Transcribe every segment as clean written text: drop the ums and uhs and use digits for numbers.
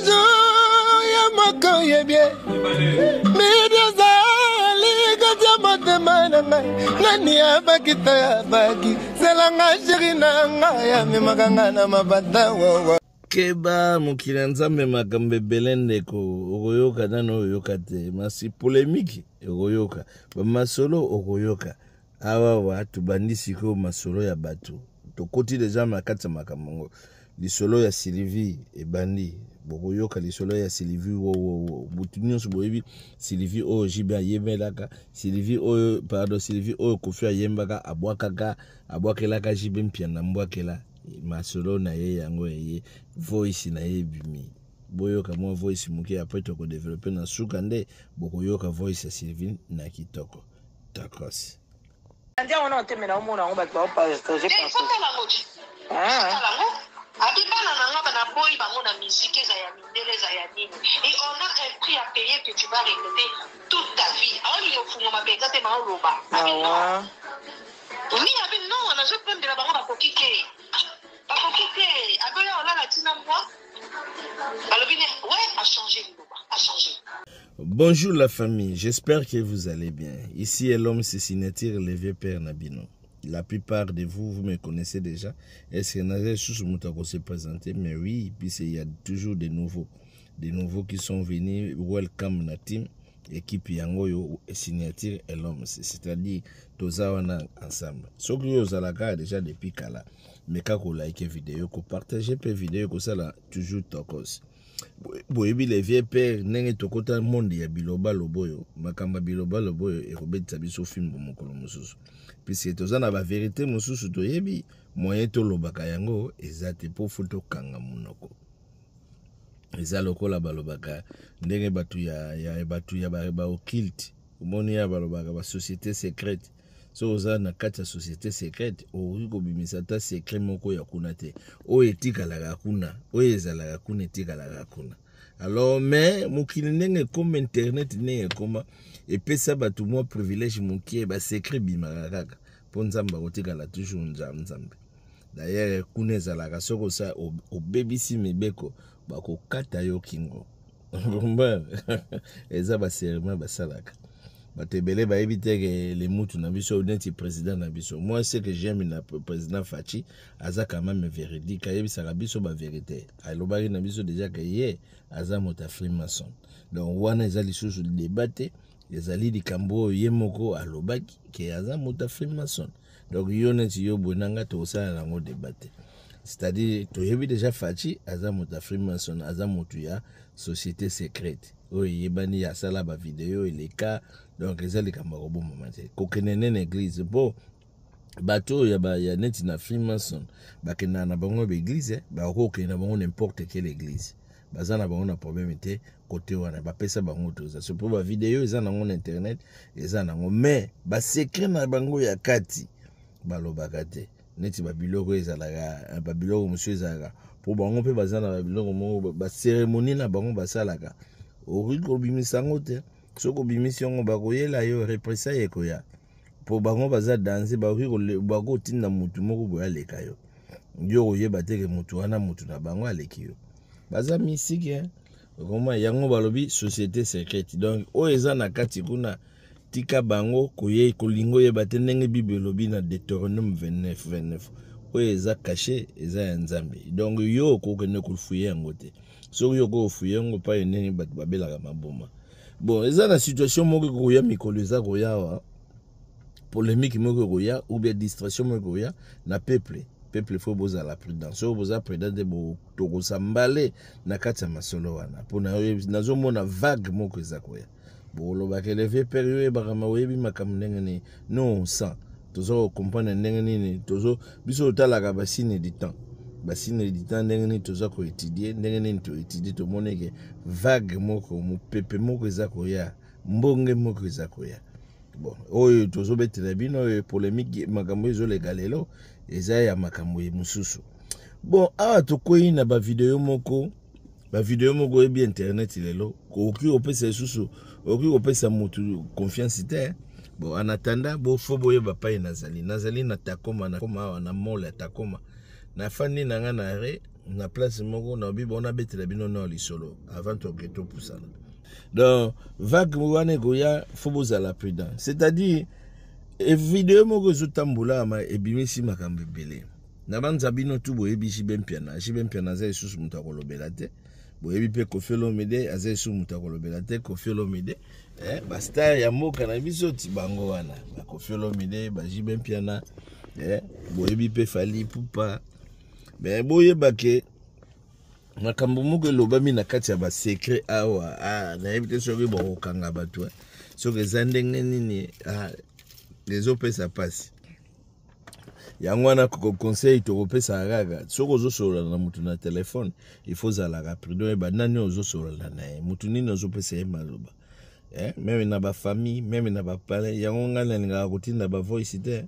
Toujours ya moko yebie midi ozali kati ya motema na ngai nani abaki to abaki zelanga sheri na ngai amemaka ngai na mabata wawa. Keba mokili ya Nzambe makambo ebele ndeko, okoyoka nano oyoka te, masi polemique okoyoka, bamasolo okoyoka. Awawa tobandi sikoyo masolo ya bato, tokoti deja na kati ya makambo yango. Lisolo ya Sylvie ebandi, bokoyoka lisolo ya Sylvie wowowo. Butu nyonso boyebi Sylvie oyo JB ayembelaka, Sylvie oyo pardon, Sylvie oyo Koffi ayembaka, abwakaka, abwakelaka JB Mpiana mbwakela. Masolo na ye yango eye, voice na ye ebimi. Boyoka mwa voice moke, après toko developper na suka nde bokoyoka voice ya Sylvie na kitoko. Tokos. Ndia wana otemela omona yango bato baopartage. Te, il faut tala yango ti. Ah. Tala yango. Abi bana na nga bana boyi bango na musique eza ya mindele eza ya nini. Et on a un prix à payer que tu vas regretter toute ta vie. Aolinga ofungama penza te ma oloba. Abi non. Mawa. Oui, abi non, nazo pembela bango bakoki te. Bakoki te. Abi oya olala tina mbwa. Balobi ne, ouais, a changer liloba, a changer. Bonjour la famille, j'espère que vous allez bien. Ici est l'homme, c'est signature le vieux père Nabino. La plupart de vous, vous me connaissez déjà. Est-ce que Nazel Soussou se présenter? Mais oui, puis il y a toujours des nouveaux. Des nouveaux qui sont venus. Welcome na team. Équipe yango yo signature et l'homme. C'est-à-dire, toza wana ensemble. Soki yo ozalaka déjà depuis kala, mais kaka like vidéo, ko partager pe vidéo, ko sala toujours tokos. Boyebi les vieux pères ndenge tokota monde ya biloba loboyo, makambo ya biloba loboyo ekobetisa biso fimbo mokolo mosusu, puisque toza na ba vérité mosusu toyebi moyen tolobaka yango eza te, po fo tokanga monoko. Eza lokola balobaka ndenge bato ya, ya, bato ya ba, ba occulte, omoni ya balobaka ba société secrète. Soki oza na kati ya société secrète, okoki kobimisa ata secret moko ya kuna te, oyo etikalaka kuna, oyo ezalaka kuna etikalaka kuna. Alors mais mokili ndenge ekoma, internet ndenge ekoma, epesa bato mwa privilège mokie, ba secret bimaka kaka mpo Nzambe akotikala toujours Nzambe. D'ailleurs kuna ezalaka soki osa obebisi mibeko bakokata yo kingo. Eza ba serment basalaka. Bato ebele bayebi te ke le mutu na biso neti président na biso. Moi ce que j'aime na président Fatshi, aza quand même véridique, ayebisaka biso ba vérité. Alobaki na biso déjà ke ye aza moto ya franc-maçon. Donc wana eza lisusu débat te, ezali likambo oyo ye moko alobaki ke aza moto ya franc-maçon. Donc yo neti yo boye na nga tokosala nango débat te. C'est-à-dire toyebi déjà Fatshi aza moto ya franc-maçon, aza moto ya société secrète oyo eyebani, asala ba vidéo eleka. Donc eza likambo ya kobomama te, kokende nene église po bato oyo ya neti na franc-maçon bakendaka na bango ba église, bakoki kokende na bango n'importe quelle église, baza na bango na problème te côté wana, bapesa bango autorisation po ba vidéo eza nango na internet, eza nango, mais ba secret na bango ya kati balobaka te. Neti ba biloko ezalaka, ba biloko mosusu ezalaka po bango mpe baza na ba biloko moko, ba cérémonie na bango basalaka, okoki kobimisa yango te. Soki obimisi yango bakoyela yo représailles ekoya, po bango baza danger, bakoki bakotinda mutu moko boye aleka yo, yo koyeba te ke mutu wana mutu na bango aleki yo. Baza mystique, hein? Okoma yango balobi société secrète. Donc oyo eza na kati kuna, tika bango koye kolingo oyeba te ndenge Bible elobi na Deutéronome 29, 29, oyo eza caché eza ya Nzambe. Donc yo okokende kofuye yango te. Soki yo okofuye yango pa ndenge bato babelaka maboma. Bon, eza na situation moko ekoya mikolo eza koya awa, polémique moko ekoya ou bien distraction moko ekoya na peuple. Peuple faut bozala prudent. Soki boza prudent te, tokosambale na kati ya masolo wana. Mpo nazomona vague moko eza koya. Bolobaka eleve père yo oyebaka ma oyebi makambo ndenge nini? Non, sans toza kocomprendre ndenge nini tozo biso totalaka ba signe du temps, ba signe du temps ndenge nini toza koétudie, ndenge nini toétudie, tomoni ke vague moko, mopepe moko eza koya, mbonge moko eza koya. Bon, oyo tozobetela bino oyo polémique, makambo ezoleka lelo eza ya makambo mosusu. Bon, awa tokwei na ba video moko, ba video moko oyebi internet lelo, okoki kopesa lisusu, okoki kopesa motu confiance te. Bon, en attendant, bo fo boyeba pai nazali. Nazali na Takoma, na Koma awa, na mall ya Takoma. Nafandi na nga na re, na place moko na bibo nabetela bino nao lisolo avant toke topusana. Donc vague wana ekoya, faut bozala prudent. C'est-à-dire video moko ezotambola ama ebimisi makambo ebele. Na banza bino tu boyebi JB Mpiana. JB Mpiana aza lisusu moto akolobela te. Boyebi mpe Koffi Olomide aza lisusu moto akolobela te. Koffi Olomide ba star ya mboka na biso ti bango wana ba Koffi Olomide, ba JB Mpiana, boyebi mpe Fally Ipupa. Mais boyeba ke makambo moko elobami na kati ya ba secret awa, nayebi te soki bakokanga bato, soki eza ndenge nini, ezopesa mpasi. Yango wana conseil tokopesaka kaka, soki ozosolola na motu na telefone, il faut ozalaka prudent, oyeba nani ozosolola na ye, motu nini ozopesa ye maloba. Même na bafamille, même na bapalais. Yango ngai nalingaka kotinda bavoice te.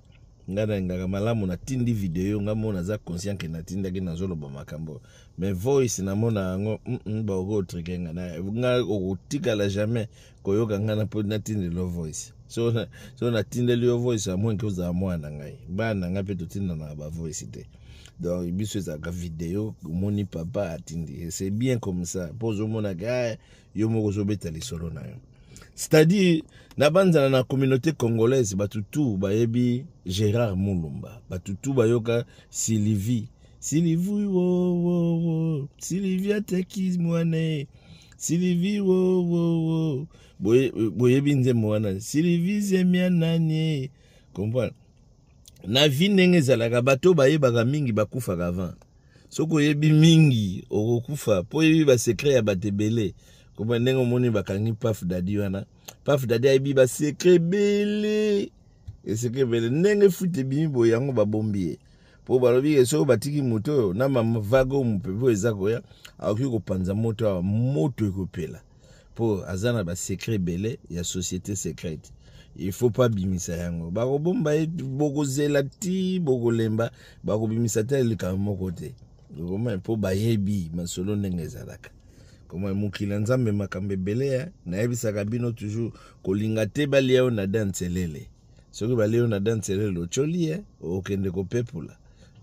Ngai nalingaka malamu natindi video, ngai mona naza conscient ke natindaki, nazoloba makambo. Mais voice namona yango bakoki otrike nga. Ngai okotikala jamais koyoka ngai na mpo natindeli yo voice. So natindeli yo voice, à moins ke ozala mwana na ngai. Bana na ngai mpe totindanaka bavoice te. Donc biso ezalaka video, omoni papa atindi, c'est bien comme ça, mpo ozomonaka yo moko ozobeta lisolo na yo. C'est-à-dire na banzala na communauté congolaise, bato tu bayebi Gérard Mulumba, bato tu bayoka Sylvie, Sylvie wo wo wo, Sylvie ateki mwane, Sylvie wo wo wo, boyebi nzembo wana, Sylvie zemia nani, comprendre na vie ndenge ezalaka, bato bayebaka mingi bakufaka avant. Soki oyebi mingi okokufa, mpo oyebi basecret ya bato ebele. Koma ndenge omoni bakangi Paf Dadi wana, Paf Dadi ayebi basecret ebele, esecret ebele. Ndenge fuite ebimi boye, yango babombi ye, mpo balobi ke soki batiki moto oyo na mama vague oyo mopepe oyo eza koya, akoki kopanza moto awa, moto ekopela, mpo aza na basecret ebele ya société secrète. Il faut pas bimisa yango, bakobomba ye, bokozela ti bokolemba, bakobimisa te likambo moko te. Koma mpo bayebi masolo ndenge ezalaka. Koma mokili ya Nzambe makambo ebele ya nayebisaka bino toujours, kolinga te balia yo na danselele. Soki balia yo na danselele, otyoli ye, okende kopepula.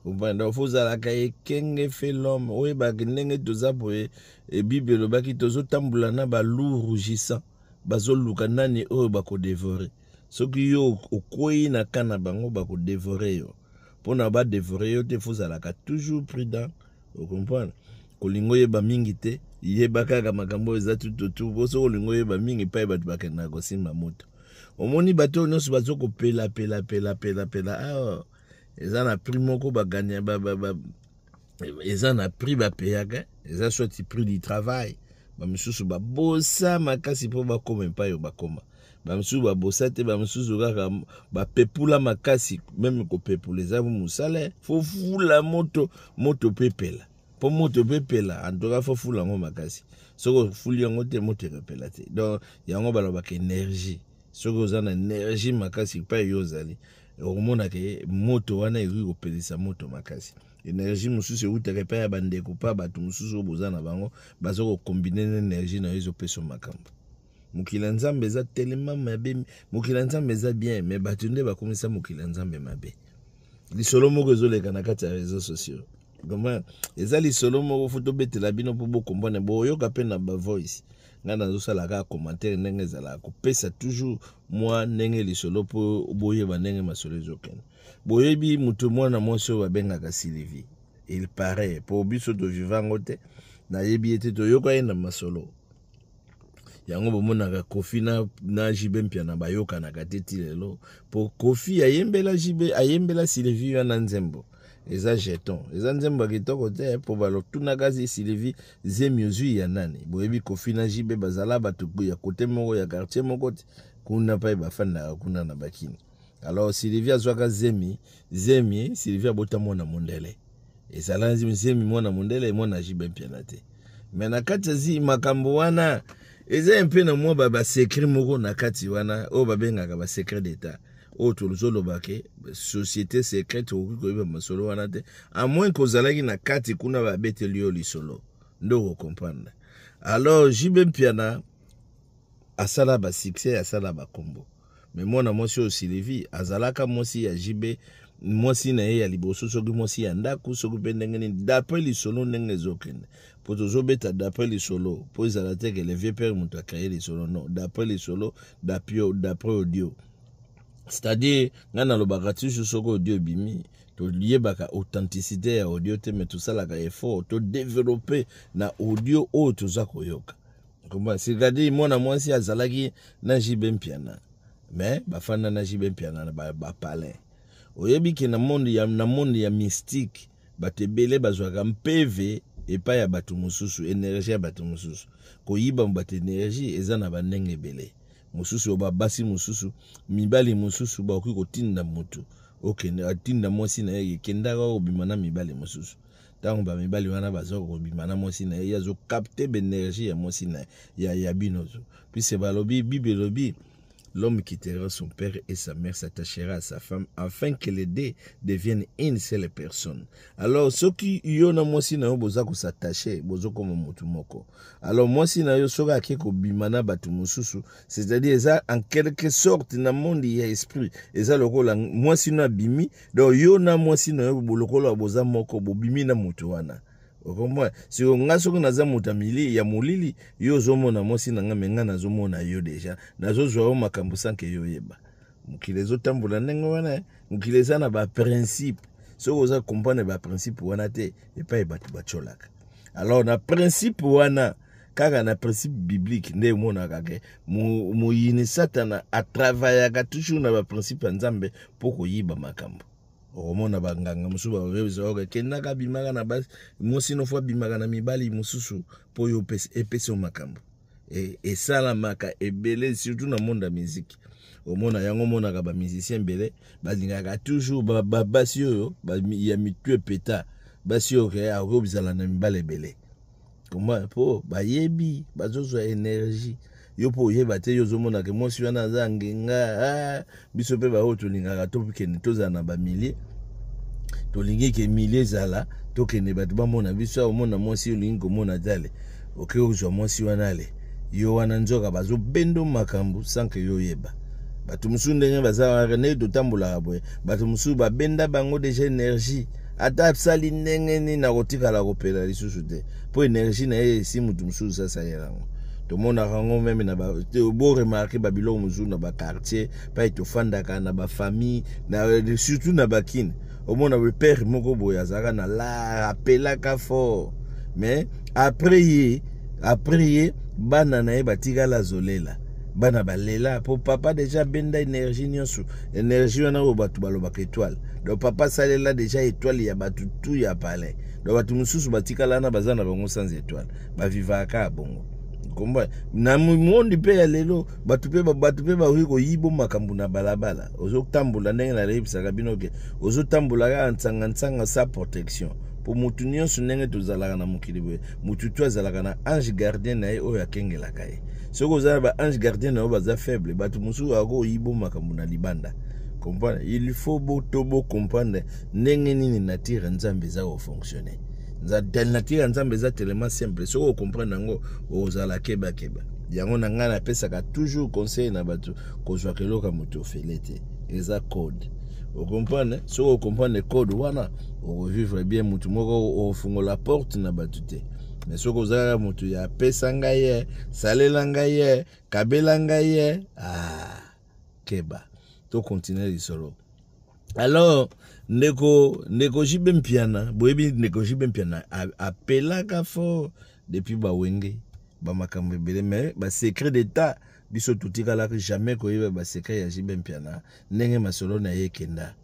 Comprendre, faut ozalaka ekenge fe l'homme, oyebaka ndenge toza boye. Bible elobaki tozotambola na baloup rugissant, bazoluka nani oyo bakodevore. Soki yo okwei na ka na bango, bakodevore yo. Mpona badevore yo te, faut ozalaka toujours prudent. Ocomprendre, kolinga oyeba mingi te, yeba kaka makambo oyo eza tututu. Po soki olinga oyeba mingi, epai bato bakendaka kosimba moto, omoni bato oyo nyonso bazo kopela pela pela pela pela awa, eza na prix moko baganya ba, ba, ba, eza na prix bapeyaka, eza soit prix du travail. Bamisusu babosa makasi mpo bakoma epai oyo bakoma, bamisusu babosa te, bamisusu kaka bapepula makasi. Même kopepula eza mosala, faut fula moto, moto mpe epela. Mpo moto mpe epela, en tout cas faut fula yango makasi. Soki ofuli yango te, moto ekopela te. Donc yango balobaka énergie. Soki oza na énergie makasi epai yo ozali, okomona ke moto wana ekoki kopelisa moto makasi. Énergie mosusu eutaka epai ya bandeko, mpa bato mosusu oyo boza na bango, baza kokombine na énergie na yo, ezopesa makambo. Mokili ya Nzambe eza telema mabe, mokili ya Nzambe eza bien, mais bato nde bakomisa mokili ya Nzambe mabe. Lisolo moko ezoleka na kati ya réseaux sociaux, vraiment eza lisolo moko faut tobetela bino mpo bokombone, boyoka mpe na bavoice. Ngai nazosala kaka commentaire ndenge ezalaka, kopesa toujours mwa ndenge lisolo mpo boyeba ndenge masolo ezokende. Boyebi moto mwana mwasi oyo babengaka Sylvie, il paraît, mpo biso toviva yango te, nayebi ye te, toyoka ye na masolo. Yango bomonaka Kofi na JB Mpiana bayokanaka te ti lelo, mpo Kofi ayembela JB, ayembela Sylvie wana nzembo eza jeton, eza nzembo ya kitoko te, mpo balotunaka zi Sylvie zemi ozwi ya nani. Boyebi Kofi na JB bazala bato ya kote moko, ya quartier moko te, kuna mpe bafandaka kuna na bakini. Alors Sylvie azwaka zemi, zemi Sylvie abota mwana mondele, ezala zemi mwana mondele, mwana JB Mpiana te. Mais na kati ya zi makambo wana eza mpe na mwa basecret moko na kati wana oyo babengaka basecret d'état, oyo tozoloba ke société secrète, okoki koyeba masolo wana te à moins kozalaki na kati kuna, babeteli yo lisolo nde okokomprendre. Alors JB Mpiana asala basuccès, asala bakombo, mais mwana mwasi oyo Sylvie azalaka mwasi ya JB. mwasi na ye ya liboso, soki mwasi ya ndako, soki mpe ndenge nini, d'après lisolo ndenge ezokende, mpo tozobeta d'après lisolo, mpo ezala te ke le vieux père moto acreye lisolo, non, d'après lisolo, d'après audio. C'est-à-dire ngai nalobaka toujours, soki audio ebimi, toyebaka authenticité ya audio te, mais tosalaka effort todeveloppe na audio oyo toza koyoka. C'est-à-dire mwana mwasi azalaki na JB Mpiana, mais bafanda na JB Mpiana na bapalin. Oyebi ke na monde ya mystique, bato ebele bazwaka mpeve epai ya bato mosusu, énergie ya bato mosusu. Koyiba bato énergie eza na bandenge ebele mosusu. Oyo babasi mosusu, mibali mosusu bakoki kotinda motu okende, atinda mwasi na ye, ekendaka kobima na mibali mosusu. Ntango bamibali wana baza kobima na mwasi na ye, ye azocapter baénergie ya mwasi na ya bino. Puisque balobi, Bible elobi: "L'homme quittera son père et sa mère, s'attachera à sa femme afin que les deux deviennent une seule personne." Alors, soki yo na mwasi na yo boza kos'attacher, bozokoma motu moko. Alors mwasi na yo soki ake kobima na bato mosusu, c'est-à-dire eza en quelque sorte na monde ya esprit, eza lokola mwasi no abimi. Donc yo na mwasi na yo lokola boza moko, bobimi na motu wana. Okomona siko nga soki naza moto ya mili ya molili, yo ozomona mwasi na nga, me nga nazomona yo déjà, nazozwa yo makambo sans que yo oyeba. Mokili ezotambola ndenge wana. Mokili eza na baprincipe. Soki oza comprendre baprincipe wana te, epai bato batiolaka. Alors na principe wana kaka, na principe biblique nde emonaka ke moyini Satana atravaillaka toujours na baprincipe ya Nzambe mpo koyiba makambo. Okomona banganga mosusu bakoyebisa oke kendaka abimaka na basi, mwasi no fo abimaka na mibali mosusu mpo oyo epesi yo makambo. Esalamaka ebele, surtout na monde ya musique. Omona yango, omonaka bamusicien ebele balingaka toujours basi oyo ya mitu epeta, basi oyo ke akozala na mibali ebele. Koma mpo bayebi bazozwa énergie yo mpo oyeba te. Yo ozomonaka mwasi wana aza ngenga. Ah, biso mpe baoyo tolingaka tokende, tozala na bamilie, tolingi ke milie ezala, tokende bato bamona biso. Omona mwasi olingi komona te, ale oke kozwa mwasi wana, ale yo wana nzoka bazobendo makambo sans que yo oyeba. Bato mosusu ndenge baza, ndenge totambolaka boye, bato mosusu babenda bango déjà énergie. Ata asali ndenge nini, nakotikala kopela lisusu te, mpo énergie na ye esi motu mosusu asalela yango. Tomonaka yango même na boremarquer babiloko mosusu na baquartier pai tofandaka, na bafamille, surtout na bakine. Omona père moko boye azalaka na la apelaka fort, mais après ye bana na ye batikala azolela. Bana balela mpo papa déjà abenda énergie nyonso, énergie wana oyo bato balobaka étoile. Donc papa asalela déjà étoile ya bato tu ya palais. Donc bato mosusu batikala wana baza na bango sans étoile, bavivaka kaka bongo. Komba na mondi mpe ya lelo, bato mpe bakoki koyiba makambo na balabala. Ozotambola ndenge naleyebisaka bino ke ozotambola kaka ntsanga-ntsanga sa protection, mpo motu nyonso, ndenge tozalaka na mokili boye, motu tu azalaka na ange gardien na ye oyo akengelaka ye. Soki oza na baange gardien na yo baza faible, bato mosusu akoyiba makambo na libanda. Comprendre, il faut to bocomprendre ndenge nini nature ya Nzambe eza kofonctionner. Nature ya Nzambe eza tellement simple, soki ocomprendre yango, ozala kebakeba. Yango na ngai napesaka toujours conseil na bato: kozwaka eloko ya moto ofele te, eza code. Ocomprendre, soki ocomprendre code wana, okovivre bien. Motu moko ofungola porte na bato te. Mais soki oza kaka motu ya apesa ngai ye, salela ngai ye, kabela ngai ye, ah, keba. Tocontinue lisolo. Alors ndeko JB Mpiana, boyebi ndeko JB Mpiana apelaka fort depuis bawenge, bamakambo ebele, mais basecret d'état, biso totikalaka jamais koyeba basecret ya JB Mpiana, ndenge masolo na ye ekenda.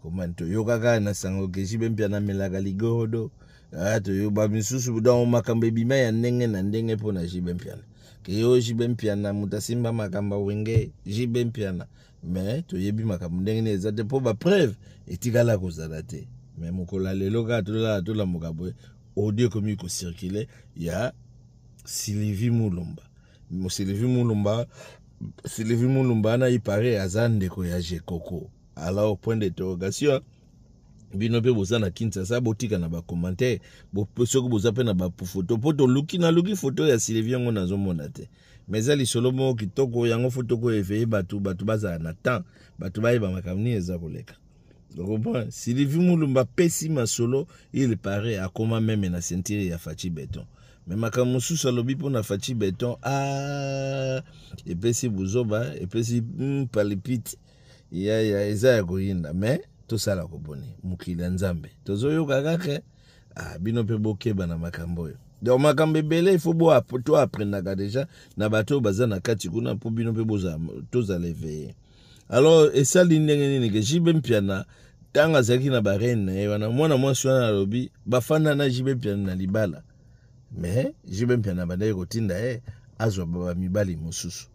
Komani toyokaka na sango ke JB Mpiana amelaka ligorodo. Ah, toyoba misusu. Donc makambo ebima ya ndenge na ndenge mpo na JB Mpiana, ke yo JB Mpiana moto asimba makambo awenge JB Mpiana, mais toyebi makambo ndenge nini eza te, mpo bapreuve etikala kozala te. Mais mokolo ya lelo kaka tolala, tolamuka boye, audio ekomi kocirculer ya Sylvie Mulumba. Sylvie Mulumba wana, ipare aza ndeko ya Jekoko. Alors point d'interrogation. Bino mpe boza na Kinshasa, botika na bacommentaire soki boza mpe na bafoto, mpo toluki, naluki foto ya Sylvie yango, nazomona te. Mais eza lisolo moko kitoko yango, fo tokoéveiller bato, bato bazala na temps, bato bayeba makambo nini eza koleka. Comprend? Sylvie Mulumba apesi masolo, il paraît akoma meme na ceinture ya Fatshi Beton. Mais makambo mosusu alobi mpo na Fatshi Beton, ah, epesi buzoba, epesi palipite. Ya ya eza ya koyinda, mais tosala koboni mokili ya Nzambe. Tozoyoka kaka ah, bino mpe bokeba na makambo oyo. Donc makambo ebele il faut bo to apprendaka déjà na bato oyo baza na kati kuna mpo bino mpe tozala éveillé. Alors esali ndenge nini ke JB Mpiana ntango azalaki na bareine na ye wana, mwana mwasi wana alobi bafanda na JB Mpiana na libala, mais JB Mpiana abandaki kotinda ye azwa ba mibali mosusu.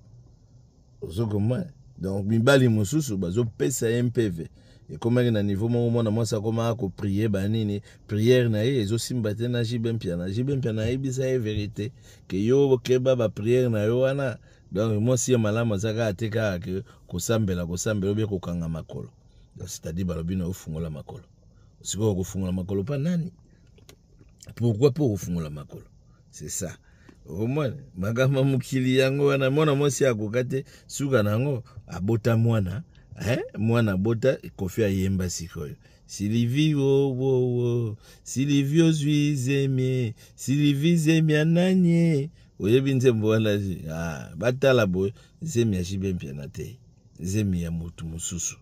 Ozokoma donc mibali mosusu bazopesa ye mpeve. Ekomaki na niveau moko mwana mwasi akomaka koprier banini, prière na ye ezosimba te na JB Mpiana. JB Mpiana ayebisa ye vérité ke yo keba ba prière na yo wana. Donc mwasi ya malamu aza kaka te kaka ke kosambela kosambela obe kokanga makolo. Donc c'est-à-dire balobi na ofungola makolo. Sikoyo kofungola makolo pa nani? Pourquoi po kofungola makolo? C'est ça. Omona makambo mokili yango wana, mwana mwasi akoka te suka na yango abota mwana, eh? Mwana abota Kofi ayemba sikoyo. Sylvie wo wo wo, Sylvie ozwi zemie, Sylvie zemia nani? Oyebi nzembo wana zi? Ah, batala boye zemi ya JB Mpiana te, zemi ya motu mosusu.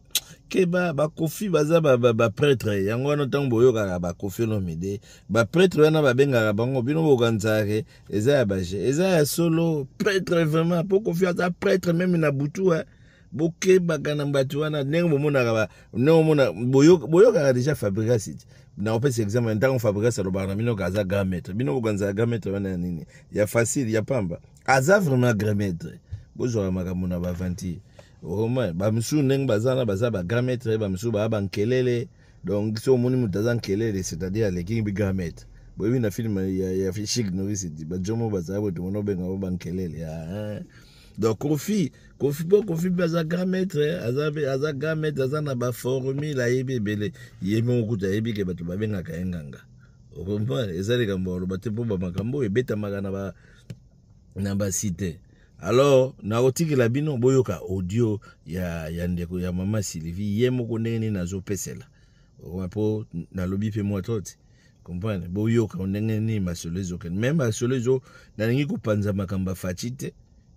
Keba ba Kofi baza ba, ba, ba prêtre yango wana ntango boyokaka ba Kofi Olomide, ba prêtre wana babengaka bango bino bokanzaka ke eza ya baje, eza ya solo prêtre vraiment, po Kofi aza prêtre meme na butu hein. Bokebaka na bato wana ndenge bomonaka ba, ndenge omona boyokaka déjà Fabregas ti. Na opesa exemple ntango Fabregas alobaka na bino aza grand maître, bino bokanzaka grand maître wana ya nini? Ya facile, ya pamba. Aza vraiment grand maître. Bozwaka makambo na ba aventure. Vraiment, ba misusu ndenge baza na baza ba grand maître, ba misusu ba ba nkelele. Donc so omoni moto aza nkelele, c'est-à-dire aleki bi grand maître. Boyebi na film ya Chic Novice, ba jomo bazala boye, tomona obenga bango ba nkelele. Ah, hein. Donc Kofi, Kofi po Kofi pe aza grand maître, aza pe, aza grand maître, aza na ba formule ayebi ebele. Ye moko kutu ayebi ke bato babengaka ye nganga. Okomprendre? Eza likambo ya koloba te po ba makambo oyo ebetamaka na ba, na ba cité. Alors nakotikela bino boyoka audio ya ndeko ya mama Sylvie ye moko ndenge nini azopesela. Okomprendre? Po nalobi pe mwa trop te. Comprendre? Boyoka ndenge nini masolo ezokende. Même masolo ezo, nalingi kopanza makambo ya Fatshi te.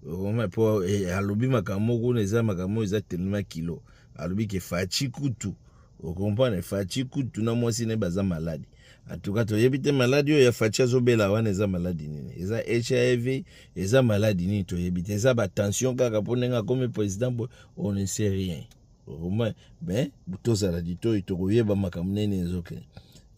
Okomprendre? Po, eh, alobi makambo moko kuna eza makambo eza tellement kilo. Alobi ke Fatshi kutu. Okomprendre? Fatshi kutu na mwasi na ye baza maladi. En tout cas, toyebi te maladi oyo ya Fatshi azobela wana eza maladi nini? Eza HIV, eza maladi nini toyebi te. Eza ba tension kaka po ndenge akomi président boye, on ne sait rien. Okomprendre? Mais tozala litoyi tokoyeba makambo nini ezokende.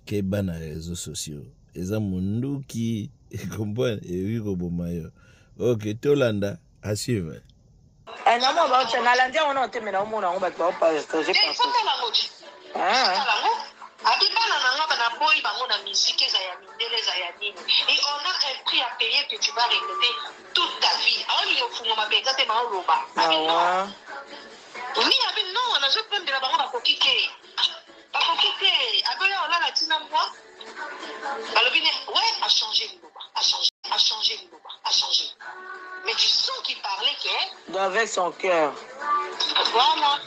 Keba na réseaux sociaux. Eza munduki, comprendre? Eyoki koboma yo. Ok, tolanda, à suivre. Eh, na mwa baotia, nalandi yango na otemela omona yango bato baopartage Eh, partout. faut tala yango ti. Ah. Tala yango. Abi bana na nga banaboyi bango na musique eza ya mindele eza ya nini. Et on a un prix à payer que tu vas regretter toute ta vie. Aolinga ofungama mpenza te maoloba. Abi non. Awa. Oui, abi non, nazopembela bango bakoki te. Bakoki te. Abi oya olala tina mbwa. Balobi ne, ouais, a changé liloba, a changé, a changé liloba, a changé. Mais tu sens qu'il parlait que Donc avec son cœur. Voilà.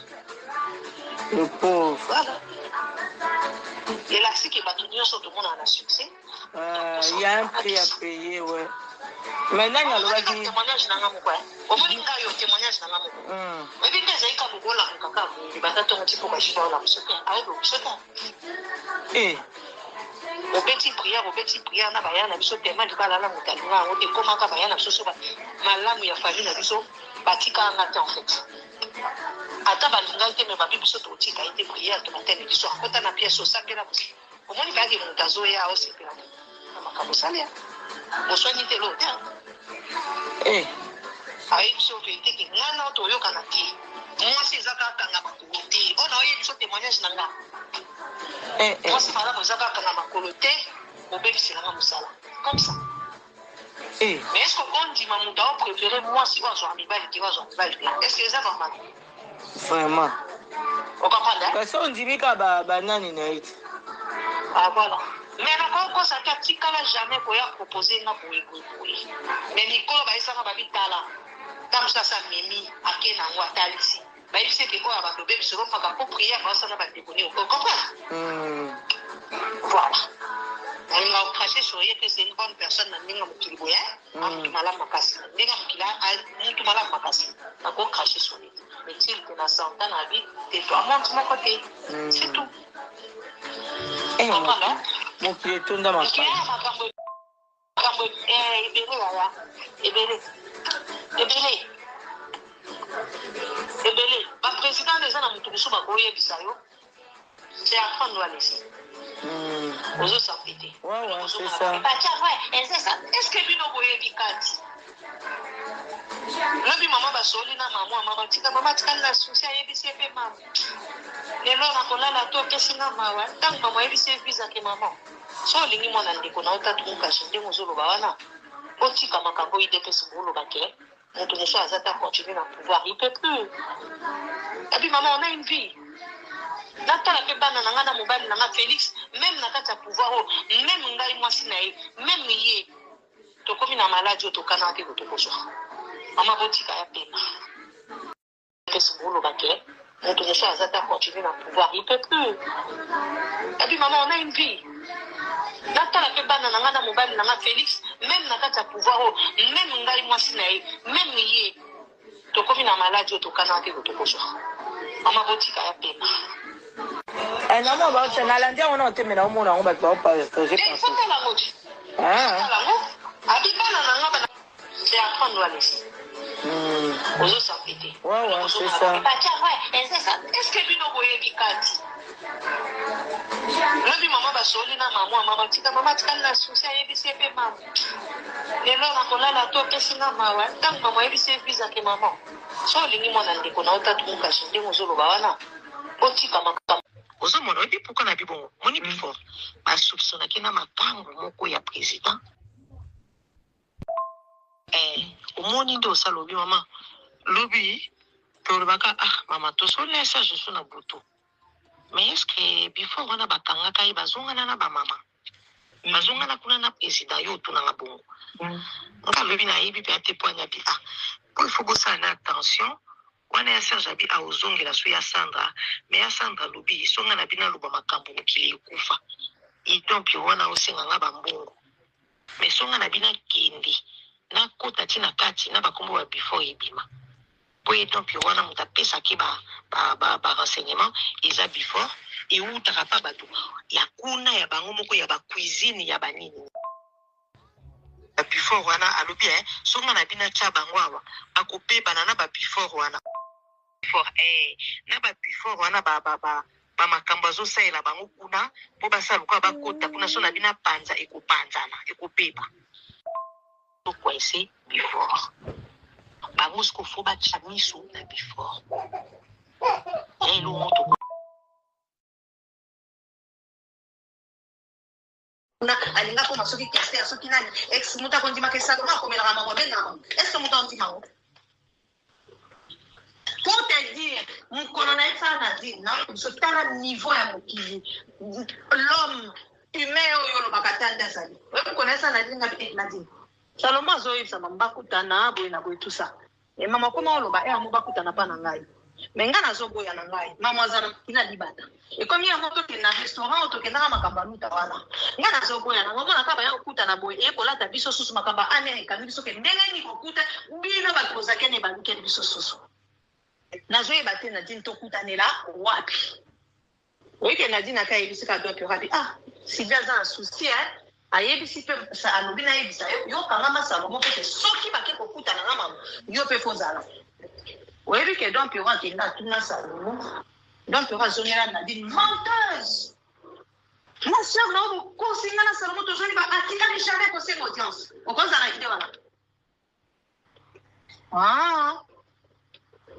Le pauvre. Voilà. Et là, c'est que bato nyonso tomona na succès. Il y a un prix à payer, ouais. Maintenant, il y a le Omoni témoignage na nga moko, hein. Omoni ngai yo témoignage na nga moko. Oyebi nde ezali kaka bokolamuka kaka boye, banda ntongo ti mpoka jiba oyo na biso te. Aoyo biso te. Eh. Obeti prière, obeti prière na baya na biso tellement libala na moto alinga yango te, ekomaka baya na biso so ba malamu ya famille na biso batika nga te en fait. Ata balingaki te, mais babi biso totika ye te prière to matin midi soir. Kota na pièce osambela bosi. Omoni bayaki moto azoya osepela na makambo osalia. Boswani te lo te. Eh. Ayebi biso vérité ke nga na toyokana te. Mwasi eza kaka kanga makolo te. Oyo na oyebi biso témoignage na nga. Eh, eh. Mwasi malamu eza kaka kanga makolo te, obebisela nga mosala. Comme ça. Eh. Mais est-ce que ondima moto ao préférer mwasi oyo azwaka mibali te, oyo azwaka mibali te? Est-ce que eza normal? Vraiment. Ocomprendre, hein? Kasi ondimi kaka ba nani na ye te. Ah, voilà. Mais nakokosa te, atikala jamais koya proposer nga boye, boye, boye. Mais mikolo bayesaka babitala. Ntango mosusu asa memi, ake nango atalisi. Bayebisi ete oyo abando obebisa olopaka mpo prière baosala bandeko nini, ocomprendre? Voilà, nalinga ocrache sur ye te, c'est une bonne personne na ndenge ya mokili boye, a mutu malamu makasi na ndenge ya mokili, mutu malamu makasi, nakocrache sur ye te, mais til ke na santa na bi te to amonte moko te, c'est tout. Comprendre? Mokili etonda makambo, makambo ebele yaya, ebele ebele ebele. Baprésident eza na motu mosusu bakoyebisa yo, c'est apprendre à laisser. Ozosampe te. Est ce que bino boyebi kati lobi mama basoli na mama, mama tika, mama tikali na susi, ayebisi ye mpe mama lelo nakolala to opesi nga mawa. Ntango mama ayebisi ye visake, mama so olingi mwana ndeko na yo tatu mokasi, ndenge ozoloba wana, otika makambo UDPS boloba ke moto mosusu aza ta continue na pouvoir, il peut plus. Abi mama, on a une vie, natala mpe bana na ngai na mobali na ngai Félix, même na kati ya pouvoir oyo, même ngai mwasi na ye, même ye tokomi na maladi oyo tokanaka te kotokozwa. Mama botika ya pema pesi boloba ke moto mosusu aza ta continue na pouvoir, il peut plus. Abi mama, on a une vie, natala mpe bana na ngai na mobali na ngai Félix, même na kati ya pouvoir oyo, même ngai mwasi na ye, même ye tokomi na maladi oyo tokanaka te kotokozwa. Mama botika ya pema. Namona baotya, nalandi yango na otemela, omona yango, bato baopartage. Fotala yango ti yango. Abi bana na nga bana, c'est apprendre à laisser. Ozosampe te. Est ce que bino boyebi kati lobi mama basoli na mama, mama tika, mama tikali na susi, ayebisi ye mpe mama lelo nakolala to opesi nga mawa. Ntango mama ayebisi ye visake, mama so olingi mwana ndeko na yo tatu mokasi, ndenge ozoloba wana, otika makambo. Ozomona, oyebi pourquoi na bibongo moni before basoupçonnaki na makangu moko ya président. Omoni nde osala obi mama lobi tolobaka, ah mama, tosoli na esa josu na butu, mais est ce que before wana bakangaka ye, bazongana na bamama, bazongana kuna na président? Yo otunanga bongo, nga alobi nayebi mpe ate po anyabi, ah po il faut bosala na attention wana ya Serge. Abi aozongela so ya Sandra, mais ya Sandra alobi so nga na bino aloba makambo mokili ekufa. Donc wana osenga nga bambongo, mais so nga na bino akende nakota ti na kati na bakombo ba before ebima po ye. Donc wana moto apesaki barenseignement eza before ewutaka mpa bato ya kuna ya bango moko ya bacuisine ya banini. Before wana alobi so nga na bino atya bango awa, bakobebana na babefore wana. Before na babefore wana bamakambo azosalela bango kuna mpo basala lokola bakota kuna, so na bino apanza, ekopanzana, ekobeba. Tocoince before bango siko, fo batya miso na before ya eloko moto. Kuna alinga koma soki kester, soki nani ex, moto akondimaka esaloma akomelaka mamo abengaka. Est ce que moto andima ngo? Pour te dire, mokolo nayebisaka na dire na biso, tala niveau ya mokili, l'homme humain oyo olobaka ta nde azali. Oyo mokolo nayebisaka na dire nga Nadine, Salomo azoyebisa mama bakutana boye na boye, tout ça. E mama koma oloba e amo bakutana mpa na ngai, me ngai nazoboya na ngai. Mama aza na libata, ekomi yango tokende na restaurant oyo tokendaka, makambo aluta wana, ngai nazoboya nango. Omona kaka baya kokutana boye, eye kolata biso susu makambo ane ekangi biso ke ndenge nini kokuta bino bato bozakene balukeli biso susu. Nazoyeba te Nadine tokutanela wapi. Oyeke Nadine aka ayebisi kaka donc rabi, ah Sylvie aza na souci hein, ayebisi mpe alobi nayebisa yo, yokanga Salomo mpe ke soki bake kokutana na mama yo mpe fozala. Oyebi ke Don Pero akenda atuna Salomo, Don Pero azongela Nadine menteuse. Ma sœur, na bokosi nga na Salomo tozali ba atikali jamais kosenga audience, okozala na idée wana. Ah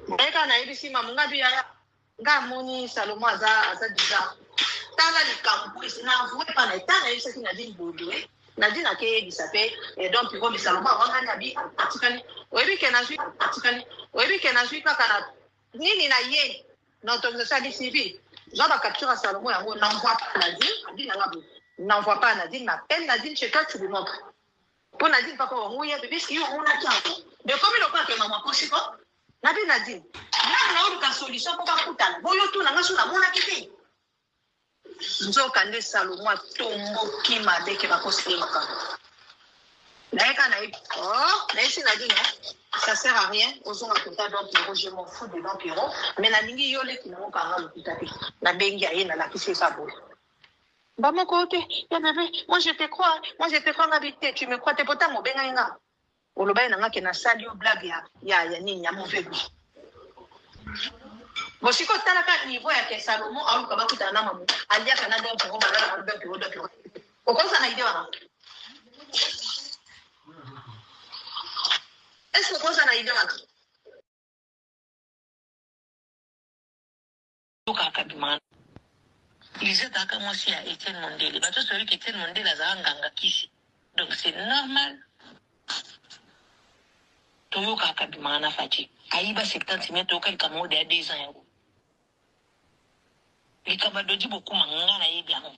ngai kaka nayebisi mamu nga bi yaya, nga amoni Salomo aza bizarre. Tala likambo na avoué mpa na eta, nayebisaki Nadine boye, Nadine akeyebisa mpe donc Pirobi Salomo awangani abi atikali. Oyebi ke nazwi atikali, oyebi ke nazwi kaka na nini na ye na autorisation ya civile, zwa bacapture ya Salomo yango, n'envoie pas Nadine. Abi nanga boye, n'envoie pas Nadine, m'appelle Nadine chez toi, tu lui montres mpo Nadine papa wango ye bebisi yo omonaki yango, bekomi lokola ke mama kosiko nabi Nadine. naoluka solution mpo bakutana boyo tuna nga so namonaki te. Nzoka nde Salomo atomboki mabe ke bakosela ye makambo. Naye kaka nayebi oh, nayebisi Nadine eh, ça sert à rien ozonga kota Don Pierrot, je m'en fous de Don Pierrot, mais nalingi yo leki na ngo kanga lokuta te. Nabengi aye nalakisi ye kaka boye. Ba moko te, ya bebe, moi je te crois, moi je te crois nga bi te, tu me crois te po tango obengaki nga olobaki na nga ke nasali yo blague ya ya ya nini ya mauvais goût. Bon sikoyo tala ka niveau ya ke Salomon aluka bakutana na mamu aliaka na Don Pierrot balalaka na Don Pierrot Don Pierrot okoza na idée wana est ce que okoza na idée wana? Yokaka bima Lisette azalaka mwasi ya Etienne Mondele bato nyonso bayebi ke Etienne Mondele azalaka nganga kisi donc c'est normal toyokaka bimaka na Fatshi ayiba 70 millions toyoka likambo yango deya 2 ans yango likambo ya Dodi Bokuma nga nayebi yango.